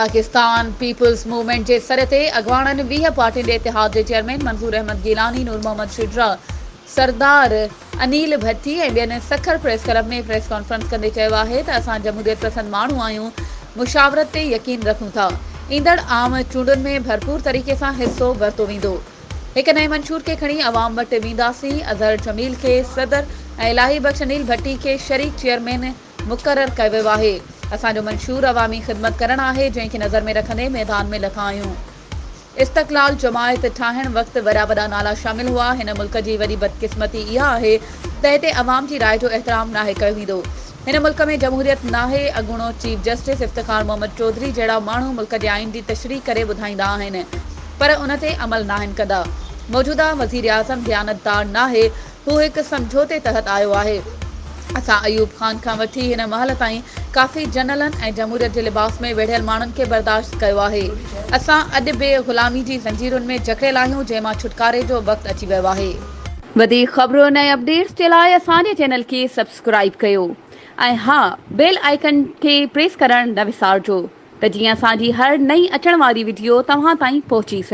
Pakistan peoples movement جي سڏ تي اڳواڻن 20 پارٽين جي اتحاد جي چيئرمين منظور احمد گيلاني، نور محمد شجرا، سردار انيل ڀٽي ۽ ٻين Sukkur press club ۾ press conference ڪندي چيو آهي ته اسان جمهوريت پسند ماڻهو آهيون، مشاورت تي يقين رکون ٿا، ايندڙ عام چونڊن ۾ ڀرپور طريقي سان حصو ورتو ويندو. هڪ نئين منشور کي کڻي عوام وٽ وينداسين، اظهر جميل کي صدر ۽ الاهي بخش انيل ڀٽي کي شريڪ چيئرمين مقرر ڪيو ويو آهي، اسان جو منشور عوامي خدمت ڪرڻ آهي، جنهن کي نظر ۾ رکندي ميدان ۾ لٿا آهيون. استقلال جماعت ٺاهڻ وقت وڏا وڏا نالا شامل هئا، هن ملڪ جي وڏي بدقسمتي اها آهي ته هتي عوام جي راء جو احترام ناهي ڪيو ويندو، هن ملڪ ۾ جمهوريت ناهي، اڳوڻو چيف جسٽس افتخار محمد چوڌري جهڙا ماڻهو ملڪ جي آئين جي تشريح ڪري ٻڌائيندا آهن پر ان تي عمل ناهن ڪندا، موجوده وزيراعظم ديانتدار ناهي، هو هڪ سمجهوتي تحت آيو آهي. اسان ايوب خان کان وٺي هن مهل تائين ڪافي جنرلن ۽ جمهوريت جي لباس ۾ ويڙهيل ماڻهن کي برداشت ڪيو آهي. اسان اڄ به غلامي جي زنجيرن ۾ جڪڙيل آهيون جنهن مان ڇوٽڪاري جو وقت اچي ويو آهي. وڌيڪ خبرن ۽ اپڊيٽس جي لاء اسان جي چينل کي سبسڪرائيب ڪيو ۽ ها بيل آئيڪن کي پريس ڪرڻ نه وسارجو ته جيئن اسان جي هر نئين اچڻ واري وڊيو توهان تائين پهچي سگهي.